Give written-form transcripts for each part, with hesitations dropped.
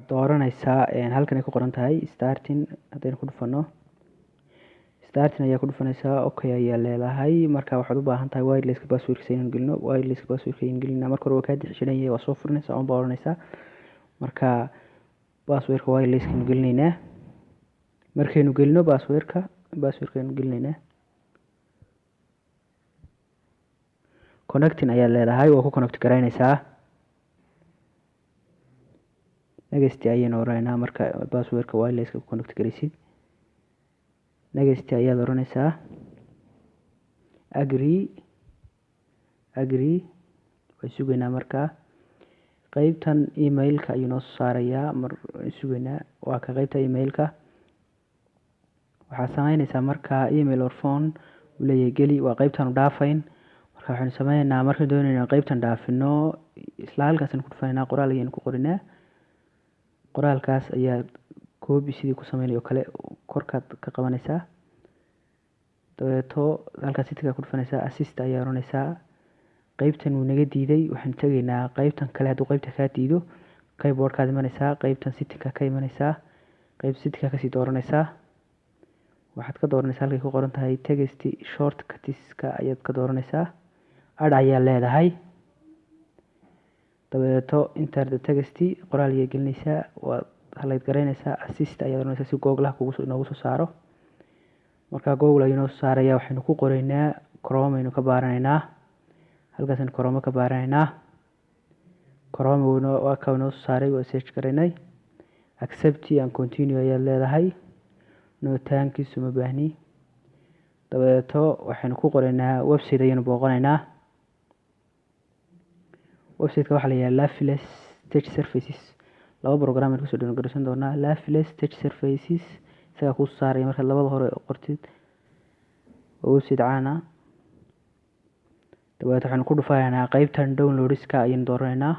Dooranaysaa halkan ay ku qoran tahay starting. Haddaynu ku dhufano starting ayaa ku dhufanaysaa, okay ayaa leedahay. Marka waxaad u baahan tahay wirelesska passwordkiisa inaynu gelino. Wirelesska passwordka ayaynu gelinaa. Marka hore waa kaa xidhan yahay, waa soo furinaysaa, on baa oranaysaa. Marka passwordka wirelesska aynu gelinaynaa. Markaynu gelino passwordka, passwordka aynu gelinaynaa, connecting ayaa leedahay, waa ku connect garaynaysaa. Next ayaynu oranaynaa. Marka passwordka wirelesska ku connect garaysid, next ayaad oranaysaa, agree, agree. Way sugaynaa. Markaa qeybtan emailka ayuu noo soo saarayaa, mar sugaynaa. Waa ka qeybta emailka. Waxaad sameynaysaa markaa email or phone uu leeyahay geli, waa qeybtan u dhaafayn. Marka waxaynu sameynaynaa, markaan doonayno qeybtan dhaafino, isla halkaasaynu ku dhufanaynaa, qoraal ayaynu ku qorinaa. Qoraalkaas ayaa copy sidii ku sameynayo kale korkaad ka qabanaysaa, dabeeto halkaas settingka ku dhufanaysaa, assist ayaa oranaysaa. Qeybtan wuu naga diiday, waxaynu tegaynaa qeybtan kale. Hadduu qeybta kaa diido, keyboardkaad imanaysaa, qeybtan settingka ka imanaysaa, qeybta settingka kasii dooranaysaa. Waxaad ka dooranaysaa halkay ku qoran tahay text shortcutska ayaad ka dooranaysaa, add ayaa leedahay. Dabeeto enter the text, qoraal ayaa gelinaysaa, waad highlight garaynaysaa, assist ayaad oranaysaa si Google kugu soo inoogu soo saaro. Marka Google ayuu inoo soo saaraya. Waxaynu ku qoraynaa Chrome, aynu ka baaranaynaa halkaasaynu Chrome ka baaranaynaa. Chrome waa ka inoo soo saaray, waa search garaynay. Accept and continue ayaad leedahay, no thanks, uma baahni. Dabeeto waxaynu ku qoraynaa website ayaynu booqanaynaa. Website-ka waxaa la yidhaha Lafeless Tech Services. Laba program aynu kusoo download garaysan doonaa. Lafeless Tech Services isagaa kuu saaraya markaad labada hore qortid, waa website caan ah. Dabeeto waxaynu ku dhufanaynaa qeybtan downloadska ayaynu dooranaynaa.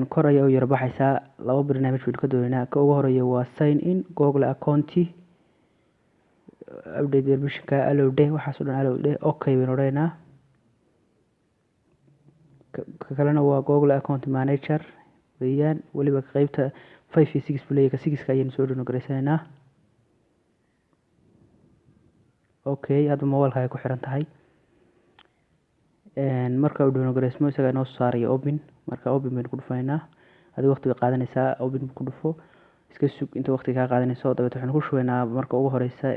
Kor ayaa u yara baxaysaa. Laba barnaamij baynu ka doonaynaa. Ka ugu horeeya waa sign in Google account, update permissionka allow dheh, waxaas oo dhan allow dheh, okay baynu odhanaynaa. Ka kalena waa Google Account Manager weeyaan. Weliba qeybta 5 iyo 6 buu leeyahay, ka 6-ka ayaynu soo download garaysanaynaa. Okay, hadda mobilka ay ku xiran tahay. Marka uu download garaysmo, isagaa inoo soo saaraya open. Marka open baynu ku dhufanaynaa. Adiga waqti bay qaadanaysaa, open ku dhufo, iska sug inta waqti kaa qaadanayso. Dabeet waxaynu ku shubaynaa marka ugu horeysa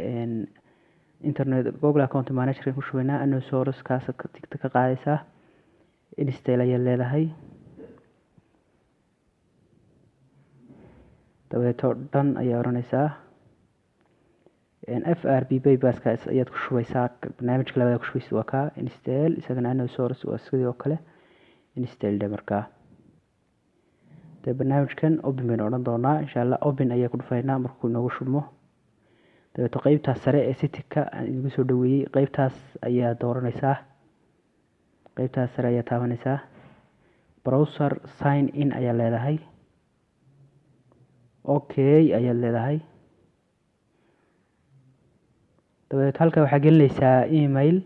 internet Google Account Manager ku shubaynaa. Ano source kaas tigta ka qaadaysaa, install ayaad leedahay. Dabeeto dhan ayaa oranaysaa. FRP bypasska ayaad ku shubaysaa. Barnaamijka labaad ku shubaysid waa kaa, install isagana, ano source waa sidoo oo kale, install dhe. Markaa dee barnaamijkan open baynu odhan doonaa insha Allah. Open ayaa ku dhufaynaa markuu inoogu shubmo. Dabeeto qeybtaas sare ee settingka aan idinku soo dhaweeyey, qeybtaas ayaa dooranaysaa, qeybtaas sare ayaa taabanaysaa, browser sign in ayaa leedahay, okay ayaad leedahay. Dabeet halka waxaa gelinaysaa email,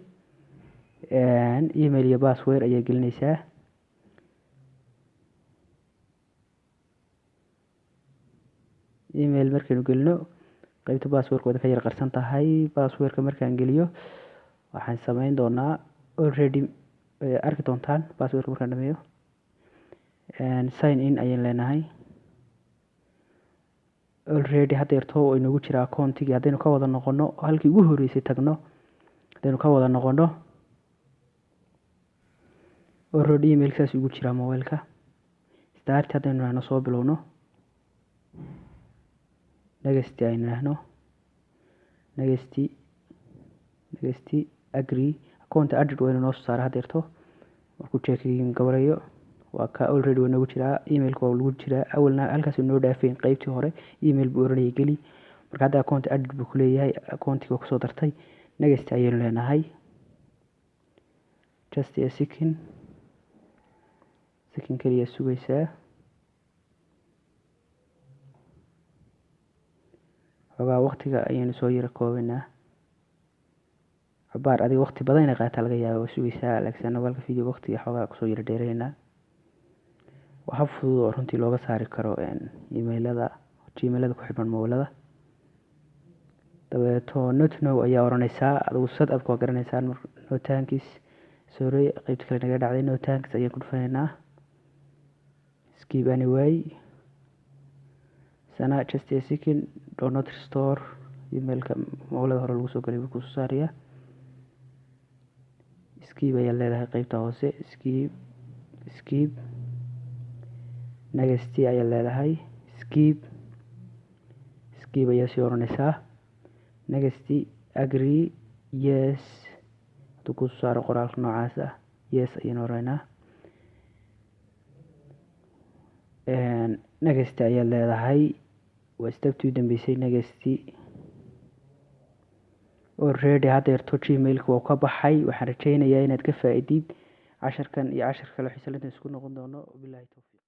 email iyo password ayaa gelinaysaa. Email markaynu gelino, qeybta passwordka waad ka yar qarsan tahay. Passwordka markaan geliyo waxaan sameyn doonaa, already arki doontaan passwordka markaan dhameeyo. Sign in ayaan leenahay. Already haddeerto oo inoogu jira accountigii. Haddaynu ka wada noqono, halkii ugu horreysay tagno, haddaynu ka wada noqono, already email saas ugu jiraa mobileka. Start haddaynu nahno, soo bilowno, next aynu nahno, next, next, agree, account added waa inuu noo soo saara haddeerto markuu checking gabarayo. Waa ka, already waa noogu jiraa, emailka waa lagu jiraa. Awalna halkaas noo dhaafeen, qeybtii hore email buu oranayay geli. Marka hadda account added buu kuleeyahay, accountiga waa kusoo dartay. Next ayaynu leenahay. Just a second, second keliya sugaysaa. Xoogaa waqtiga ayaynu soo yara koobaynaa cabaar. Adiga waqti badan inay qaataa laga yaaba, waa sugaysaa, laakiin anagu halka video waqtiga xoogaa kusoo yara dheereynaa. Waa hab fudud oo runtii looga saari karo emailada, Gmailada ku xidhan mobilada. Dabeeto "not now" ayaa oranaysaa. Adigu set upka waa garanaysaan. No thanks, sorry, qeybta kale naga dhacday. No thanks ayaan ku dhufanaynaa. Skip anyway. Sana, just a second, do not restore. Emailka mobilada hore lagu soo galay buu kusoo saarayaa. Skip ayaa leedahay qeybta hoose. Skip, skip, next ayaa leedahay. Skip, skip ayaa sii oranaysaa. Next, agree, yes. Hadduu kusoo saaro qoraalka noocaas ah, yes ayaan oraynaa. Next ayaa leedahay. Waa steptii u dambeysay. Next. Already haddeerto Gmailka waa ka baxay. Waxaan rajeynayaa inaad ka faa-idid casharkan iyo cashar kale xiisalinta isku noqon doono. Bilahi towfiiq.